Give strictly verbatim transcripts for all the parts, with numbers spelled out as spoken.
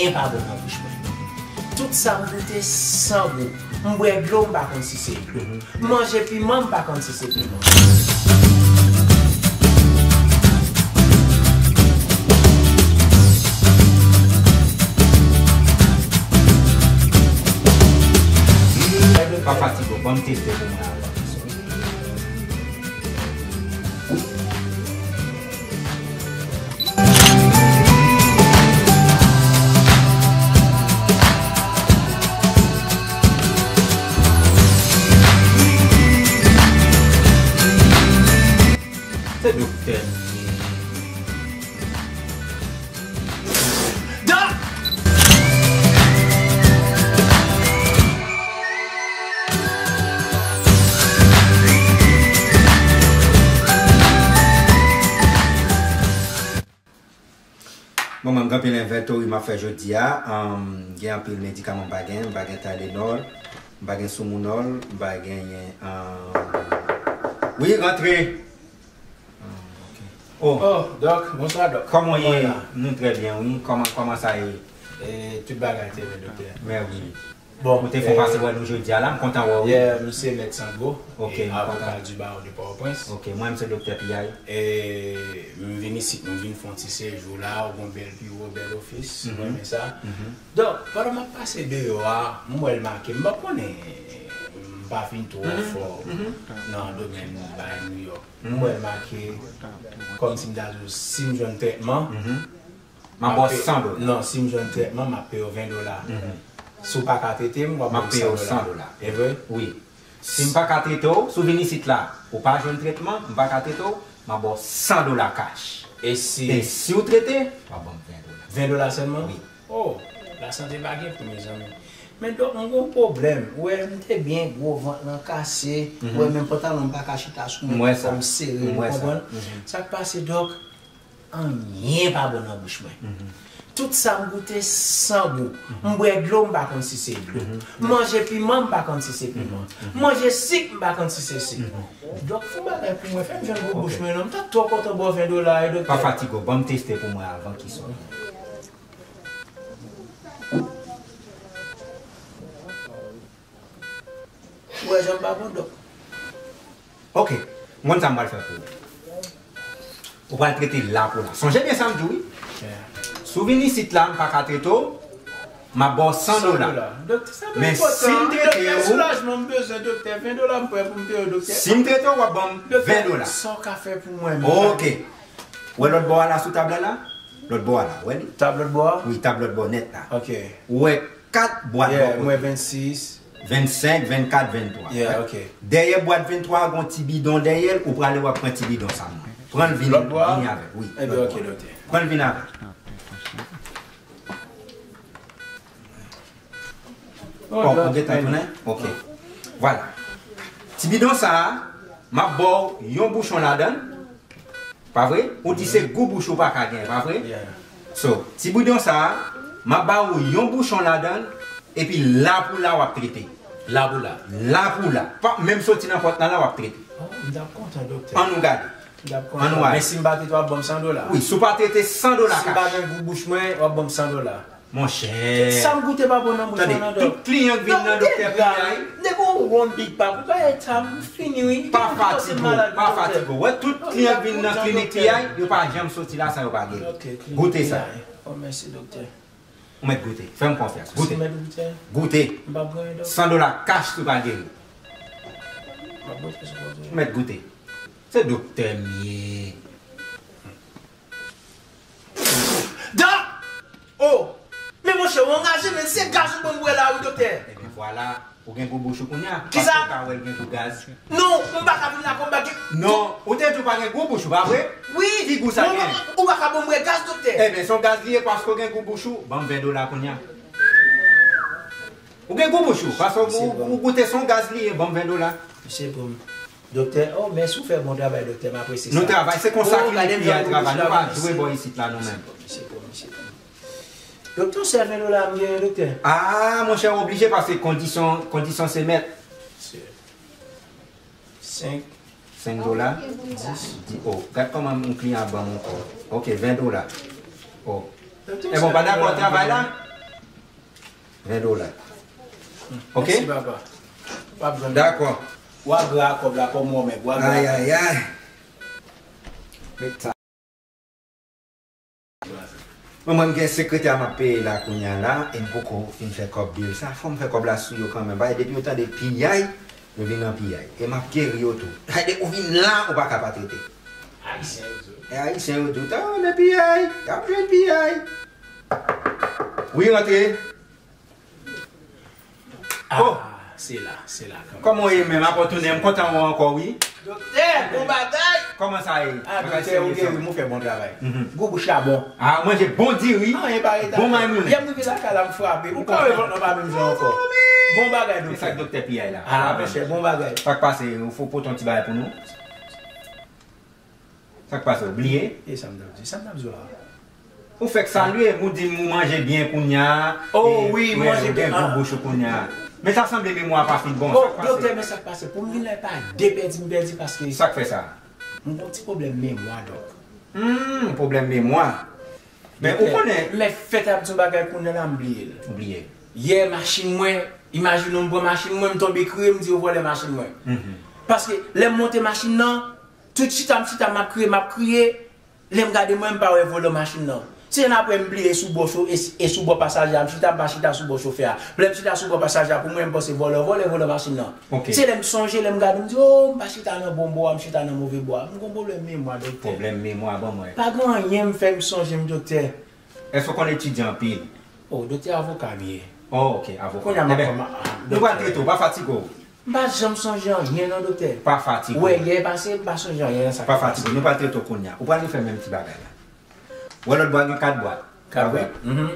Anyen pa bon nan bouch mwen. Tout sa m goute san gou. M bwè dlo, m pa konn si se dlo. M manje piman, m pa konn si se piman. Pa fatige w, ban m teste pou mwen avan. Se doktè m ye. Dok! Bon, mwen, m gen anpil envèntori m ap fè jodi a. Ahn, gen anpil medikaman m pa gen. M pa gen Tylenol, m pa gen Soumounol, m pa genyen, ahn, wi, rantre. Oh, Dok, bonswa, Dok. Kòman w ye? Nou trè byen, wi. Kòman, kòman sa ye? E, tout bagay trè byen, doktè. Mèsi. Bon, ou te fè yon pase wè nou jodi a la, m kontan wè w, wi. Yeah, m se Mèt Sango, avoka du barreau de Port-au-Prince. Ok, mwen, m se Doktè Piyay. E, m vin isit, m vin fè yon ti sejou la, ou gon bèl biwo, bèl ofis, m renmen sa. Donk, pandan m ap pase deyò a, m wè l make, m pa konnen, m pa fin twò fò nan domèn bay New York. M wè l make, kòmsi m ta di w, si m jwenn trètman, m ap ba w san dola. Non, si m jwenn trètman, m ap peye w ven dola. Si w pa ka trete m, w ap ba m san dola. E vre? Wi. Si m pa ka trete w, si w vin isit la, ou pa jwenn trètman, m pa ka trete w, m ap ba w san dola kach. E si... E si w trete, w ap ban m ven dola. Ven dola sèlman? Wi. Oh, lasante pa gen pri, mezanmi. Men dok, m gon pwoblèm. Ou wè, m te byen gwo, vant lan kase. Ou wè, menm pantalon m pa ka chita sou mwen, fò m sere l, ou konprann? Sa k pase, dok? Anyen pa bon nan bouch mwen. Tout sa m goute san gou. M bwè dlo, m pa konn si se dlo. M manje piman, m pa konn si se piman. M manje sik, m pa konn si se sik. Dok, fè yon bagay pou mwen, fè m jwenn gou bouch mwen non. M ta twò kontan ba w ven dola, wi, doktè. Pa fatige w, ban m teste pou mwen avan ki sòti. Ou wè jan m pa bon, dok. Ok, m konn sa m pral fè pou ou. Ou pral trete lapou la. Sonje byen sa m di w, wi. Si w vin isit la, m pa ka trete w, m ap ba w san dola. Men si m trete w, soulajman m bezwen, doktè. Ven dola m prè pou m peye w, doktè. Si m trete w, w ap ban m ven dola. Sa w ka fè pou mwen menm? Ok. Ou wè lòt bò a la, sou tab la la? Lòt bò a la, ou wè li? Tab lòt bò a? Wi, tab lòt bò nèt la. Ok. Ou wè kat bwat bò kote. Yeah, m wè vennsis. Vennsenk, vennkat, venntwa. Yeah, ok. Dèyè bwat venntwa a, gon ti bidon dèyè l, ou prale, w ap pran ti bidon sa mwen. Pran l vin, vini avè l, wi. Ebyen, ok, doktè. Pran l vin avè l. Oh, ou gentan tounen? Ok. Vwala. Ti bidon sa a, m ap ba w yon bouchon ladan l. Pa vre? Ou di se gou bouch ou pa ka gen, pa vre? So, ti bidon sa a, m ap ba ou yon bouchon ladan l, epi lapou la w ap trete. Lapou la? Lapou la. Pa, menm soti nan pòt la la w ap trete. Oh, m t ap kontan, doktè. Ann nou gade. M t ap kontan. Ann nou ale. Men si m pa trete, w ap ban m san dola? Wi, si w pa trete, san dola kach. Si m pa gen gou bouch mwen, w ap ban m san dola. Monchè. Sa m goute pa bon nan bouch mwen non, dok. Tande, tout kliyan k vin nan doktè Piyay. Nèg ou wonn big pap, ou pa eta, m fini wi. Pa fatige w, pa fatige w. Wè, tout kliyan k vin nan klinik Piyay, yo pa janm soti la san yo pa geri. Goute sa. Oh, mèsi, doktè. Ou mèt goute. Fè m konfyans. Goute. Goute. San dola kach, ou pa geri. Ou mèt goute. Se doktè m ye. Dok! Oh! Men monchè, ou angaje, men se gaz ou ban m bwè la wi, doktè. Ebyen vwala, ou gen gou bouch ou kounye a. Kisa? Paske w ka wè l gen gou gaz. Non, m pa ka vin la kòm pa gen. Non, ou te di w pa gen gou bouch ou, pa vre? Wi. Ki gou sa gen? Ou pa ka ban m bwè gaz, doktè. Ebyen, se yon gaz li ye, paske w gen gou bouch ou, ban m ven dola kounye a. Ou gen gou bouch ou, paske ou, ou goute se yon gaz li ye, ban m ven dola. Misye pran m. Doktè, oh, mèsi, ou fè bon travay, doktè, m apresye sa. Nou travay, se konsa klinik Piyay travay, nou pa jwe bò isit la nou menm. Misye pran m, misye pran m. Doktè, se ven dola m genyen, doktè. Ah, monchè, ou oblije pase kondisyon, kondisyon se mèt. Senk. Senk dola? Dis. Di, oh, gad kòman yon kliyan ap ban m yon kòb. Ok, ven dola. Oh. Ebyen, ou pa dakò travay la? Ven dola. Ok? Mèsi, papa. W ap jwenn. Dakò. W a gra kòb la, kòm ou menm, w a gra. Ay, ay, ay. Met sa. Mwen, mwen, m gen sekretè a m ap peye la kounye a la, e m poko fin fè kòb bil sa. Fò m fè kòb la sou yo kanmenm. Paske depi yo tande piyay, yo vin nan piyay. E m ap geri yo tou. Ay, depi ou vin la, ou pa ka pa trete. Ayisyen yo di w. E Ayisyen yo di w, ta renmen piyay, y ap jwenn piyay. Wi, rantre. Ah, oh, se la, se la kanmenm. Kòman w ye menm? Apa w tounen, m kontan wè w ankò, wi. Doktè, bon bagay! Kòman sa ye? Ah, bagay doktè, ou serye, geri, m fè bon travay. Mhm. Gwo bouch la bon. Ah, manje bon diri. Ah, e pa reta. Bon manmi. Yè m rive lakay la, m frape. Ou ka wè vant nan pa menm jan ankò. Bon bagay, doktè. E sa k doktè piyay la? Ah, monchè, bon bagay. Sa k pase? Ou fò pote yon ti bagay pou nou? Sa k pase, ou bliye? E sa m t ap di, sa m t ap di w la. Ou fèk salye m, ou di m ou manje byen kounye a. Oh, wi, manje byen, ou gen gwo bouch ou kounye a. Men sa sanble memwa a pa fin bon. Oh, sa k pase? Doktè, men sa k pase, pou m vin la, e pa de pèdi m pèdi paske. Sa k fè sa? M gon ti pwoblèm memwa, dòk. Hmm, pwoblèm memwa. Men ou konnen. Mè fèt ap di yon bagay kounye a la, m bliye l. Ou bliye. Yè, machin mwen, imajine w, m pran machin mwen, m tonbe kriye, m di yo vòlè machin mwen. Mhm. Paske lè m monte machin nan, tout chita m chita, m ap kriye, m ap kriye. Lè m gade mwen, m pa wè volan machin nan. Se jan apre m bliye sou bò cho-, e, e sou bò pasaje a, m chita, m pa chita sou bò chofè a. Lè m chita sou bò pasaje a, pou mwen, m panse vòlè, vòlè, volan machin nan. Ok. Se lè m sonje, lè m gade, m di, oh, m pa chita nan bon bò a, m chita nan move bò a. M gon pwoblèm memwa, doktè. Pwoblèm memwa, ban mwen. Pa gen anyen m fè m sonje m, doktè. Èske w konn etidye anpil? Oh, doktè, avoka m ye. Oh, ok, avoka. Kounye a m ap kòman-, ah, doktè. Ebyen, nou pral trete w, pa fatige w. M pa janm sonje anyen non, doktè. Pa fatige w. Wè, yè pase, m pa sonje anyen nan sa k pase. Pa fatige w, nou pral trete w kounye a. Ou pral refè menm ti bagay la. Wè lòt bò a gen kat bwat. Kat bwat. Mhm.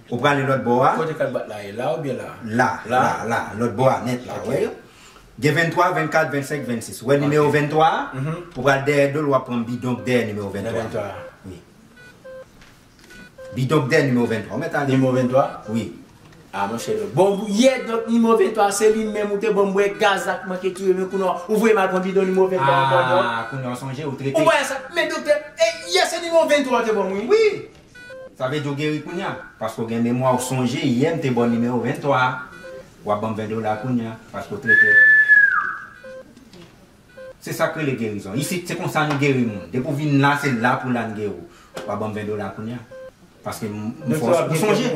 Ou prale lòt bò a. Kote kat bwat la ye? La oubyen la? La, la, la, lòt bò a nèt la, wè yo. Gen venntwa, vennkat, vennsenk, vennsis. Wè nimewo venntwa a? Mhm. Ou pral dèyè do l, w ap pran bidon k dèyè nimewo venntwa a. Venntwa. Wi. Bidon k dèyè nimewo venntwa. Ou mèt ale. Nimewo venntwa? Wi. Ah, monchè, donk. Bon, yè, donk, nimewo venntwa, se li menm ou te ban m bwè gaz la k manke touye m, kounye a, ou voye m al pran bidon nimewo venntwa ankò, donk. Ah, kounye a w sonje, ou trete. Ou wè sa, men doktè, e, yè se nimewo venntwa ou te ban m, wi. Wi. Sa vle di w geri kounye a. Paske w gen memwa, ou sonje, yè m te ba w nimewo venntwa a. W ap ban m ven dola kounye a, paske w trete. Se sa k rele gerizon. Isit, se konsa nou geri moun. Depi w vin la, se la pou la n geri w. W a ban m ven dola kounye a. Paske m, m fòs. Ou sonje?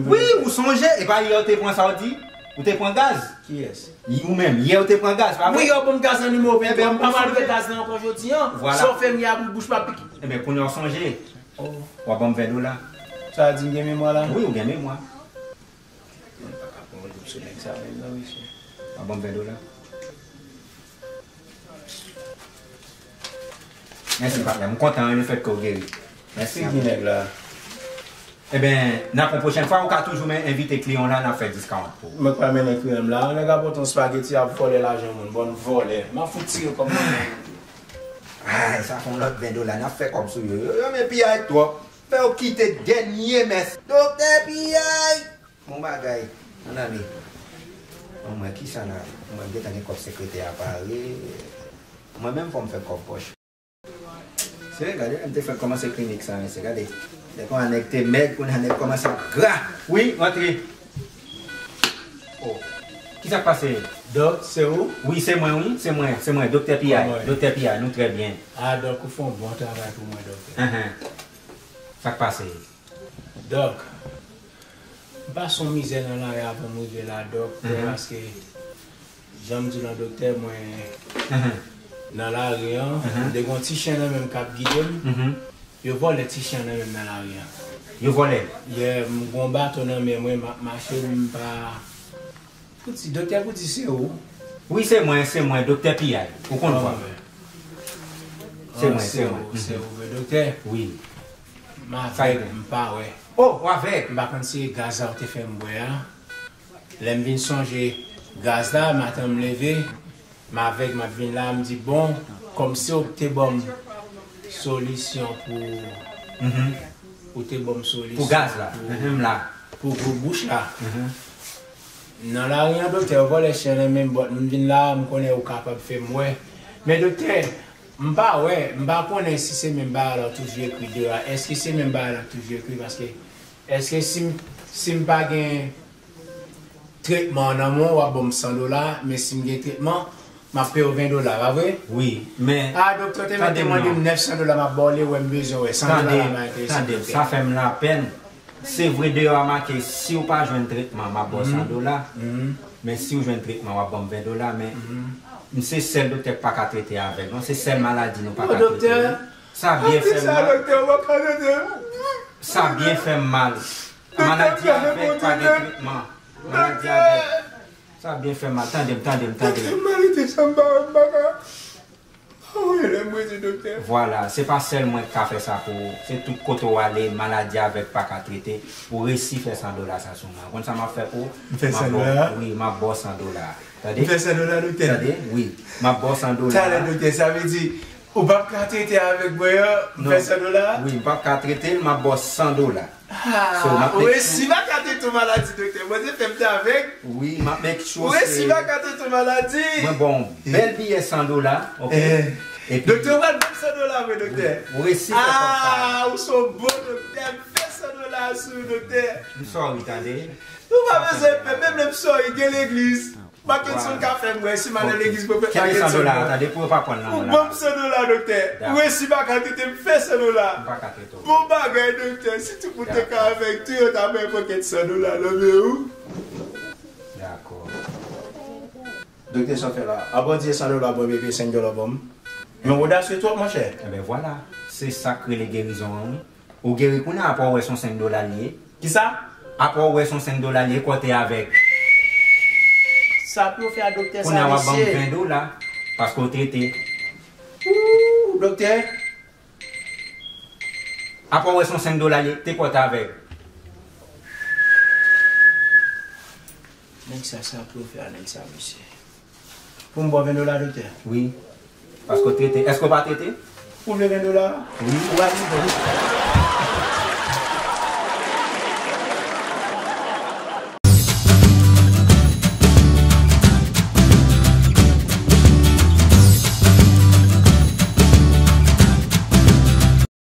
Wi, ou sonje. E pa yè ou te pran sa w di? Ou te pran gaz? Kiyès? Ou menm. Yè ou te pran gaz, pa vre? Wi, yè w ban m gaz nan nimewo venntwa. Ebyen, m pa pral dwe gaz nan ankò jodi a. Vwala. Sa w fè m yè a, bouch m ap pike. Ebyen, kounye a w sonje. Oh. W a ban m ven dola. Sa di m gen memwa la? Wi, ou gen memwa. Mwen pa ka pran yon goup sou nèg sa menm non, mesye. W a ban m ven dola. Mèsi, patnè. M kontan, wi, lefètke w geri. Mèsi. Ki nèg la? Ebyen, n ap yon pwochèn fwa, ou ka toujou men envite kliyan w la, n ap fè discount pou ou. Mwen pral mennen kliyan m la. Yon nèg ap pote yon spageti, ap vòlè lajan moun. Bann vòlè. M ap fout tire kòb nan men yo. Ay, sa fè yon lòt ven dola, n ap fè kòb sou yo. Yo, yo, men piyay twòp. Fè yo kite dènye mès. Doktè piyay! Bon bagay, mon ami. Bon, mwen, kisa la? Mwen gentan gen kòb sekretè a pare. Mwen menm fò m fè kòb pòch. Se vre, gade, m te fèk kòmanse klinik sa, mesye, gade. Lè konsa nèg te mèg, kounye a nèg kòmanse ap gra. Wi, rantre. Oh. Kisa k pase? Dòk, se ou? Wi, se mwen, wi, se mwen, se mwen, Doktè Piyay. Kòman w ye? Doktè Piyay, nou trè byen. Ah, dòk, ou fè yon bon travay pou mwen, doktè. Enhen. Sa k pase? Dòk, m pase yon mizè nan lari a avan m rive la, dòk, paske, jan m di w lan, doktè, mwen, nan lari an, m te gen yon ti chen nan men m k ap gide m. Yo vòlè ti chen nan men m nan lari an. Yo vòlè? Yè, m gen yon baton nan men mwen, m ap mache, m pa Poutji, doktè Poutji se ou? Wi, se mwen, se mwen, Doktè Piyay. Ou konn vwa m. Se mwen, se mwen. Se ou vre, doktè? Wi. M avèg, m pa wè. Oh, ou avèg? M pa konn si e gaz la ou te fè m bwè a. Lè m vin sonje gaz la, maten m leve, m avèg, m ap vin la, m di, bon, kòm se ou k te ban m solisyon pou, ou te ban m solisyon pou gaz la, pou, m la, pou gwo bouch la. Nan lari an, doktè, yo vòlè chen nan men m, but m vin la, m konnen ou kapab fè m wè. Men doktè, m pa wè, m pa konnen si se menm bagay la w toujou ekri deyò a. Èske se menm bagay la w toujou ekri? Paske, èske si m, Si m pa gen tretman nan men w, w ap ban m san dola, men si m gen tretman, m ap peye w ven dola, pa vre? Wi, men... A, doktè te mete mande m nèf san dola, m ap ba w li, wè m bezwen wè san dola la, m a enterese doktè. Tande, sa fè m lapèn. Se vre, deyò a make, si w pa jwenn tretman, m ap ba w san dola. Men si w jwenn tretman, w ap ban m ven dola, men m se sèl doktè k pa ka trete avèg non, se sèl maladi nou pa ka trete. Sa byen fè m mal. Sa byen fè m mal. Maladi avèg pa gen tretman. Maladi avèg. Sa byen fè m mal. Tande m, tande m, tande m. Doktè, m pa rete san m pa wè m pa ka. Anyen lè m rete, doktè. Vwala, se pa sèl mwen k ka fè sa pou ou. Se tout kote w ale, maladi avèg pa ka trete. Ou resi fè san dola sa sou mwen. Ou konn sa m ap fè pou ou? M fè san dola? Wi, m ap ba w san dola. Tande? M fè san dola, doktè? Tande? Wi, m ap ba w san dola. Talè, doktè, sa vle di, ou p ap ka trete avèg mwen an, m fè san dola? Wi, m p ap ka trete l, m ap ba w san dola. Ah, ou resi pa ka trete yon maladi, doktè. Bondye fè m te avèg. Wi, m ap make sure. Ou resi pa ka trete yon maladi. Mwen ba w yon bèl biyè san dola, oke? Epi doktè, ou pral ban m san dola vre, doktè? Ou resi fè kòb sa. Ah, ou se yon bon doktè. M fè san dola sou ou, doktè. M sorry, tande. Ou pa bezwen pè, menm lè m sorry, gen legliz. Mackenson ka fè m wè si m al nan legliz pwofèt Mackenson nan. Ou ban m san dola, doktè. Ou resi pa ka trete m, fè san dola. Bon bagay, doktè. Si tout moun te ka avèg tou, yo ta bay pòkèt san dola nan men ou. Dakò. Doktè, sa w fè la? A, Bondye, san dola ban m epi senk dola ban m. Men w odasye twòp, monchè. Enben vwala. Se sa k rele gerizon an, wi. Ou geri kounye a, apre w wè se yon senk dola l ye. Kisa? Apre w wè se yon senk dola l ye, kò w te avèg. Sa pou yo fè a, doktè, sa mesye? Kounye a w ap ban m ven dola, paske w trete. Ooh, doktè. Apre w wè se yon senk dola l ye, te kò w te avèg. Nèg sa, sa pou yo fè a nèg sa, mesye? Pou m ba w ven dola, doktè? Wi. Paske w trete. Èske w pa trete? Ou vle ven dola? Wi. Ou ba m ven.